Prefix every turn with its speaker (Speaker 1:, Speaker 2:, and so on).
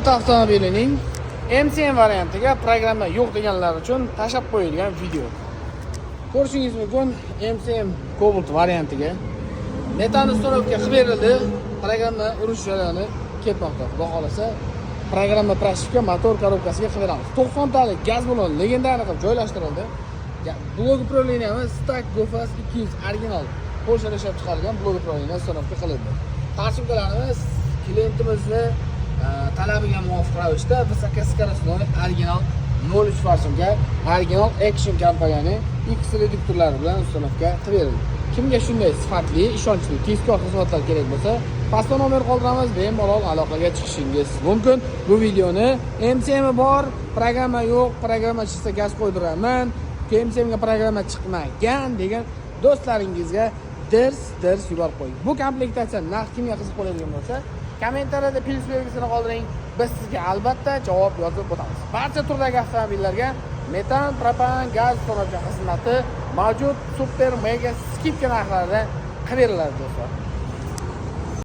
Speaker 1: Cobalt avtomobilining MCM variantiga programma yo'q deganlar uchun tashlab qo'yilgan video. Ko'rishingiz mumkin, MCM Cobalt variantiga metan установка qilib berildi. Programma urish jarayoni ketmoqda. Xudo xohlasa, programma прошивка motor korobkasiga qilib beramiz. 90 talik gaz balon легендарный qilib joylashtirildi. Блок управления miz STAG GoFast 200, original Polshada ishlab chiqarilgan блок управления установка qilindi. Форсунка larimiz klientimizni talabiga muvofiq ravishda высокоскоростной original 03 форсунка, original Action kompaniyaning X reduktorlari bilan установка qilib berildi. Kimga shunday sifatli, ishonchli, tezkor xizmatlar kerak bo'lsa, pastda nomer qoldiramiz, bemalol aloqaga chiqishingiz mumkin. Bu videoni MCM bor, programma yo'q, programma chiqsa gaz qo'ydiraman, MCMga programma chiqmagan degan do'stlaringizga dirs dirs yuborib qo'ying. Bu komplektatsiya narx kimga qiziq bo'ladigan bo'lsa, kommentariyada plyus belgisini qoldiring. Biz sizga albatta javob yozib o'tamiz. Barcha turdagi avtomobillarga metan, propan, gaz установка xizmati mavjud, super mega скидка narxlarida qilib beriladi, do'stlar.